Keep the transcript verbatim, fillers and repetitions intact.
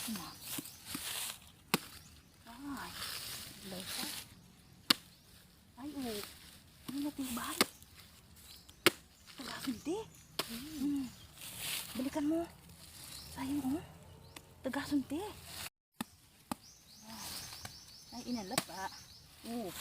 Ay, law pa. Ay, oh. Ano na, tibay? Tagasunti. Hmm. Balikan mo. Sayang, oh. Tagasunti. Ay, inalap, ah. Oh.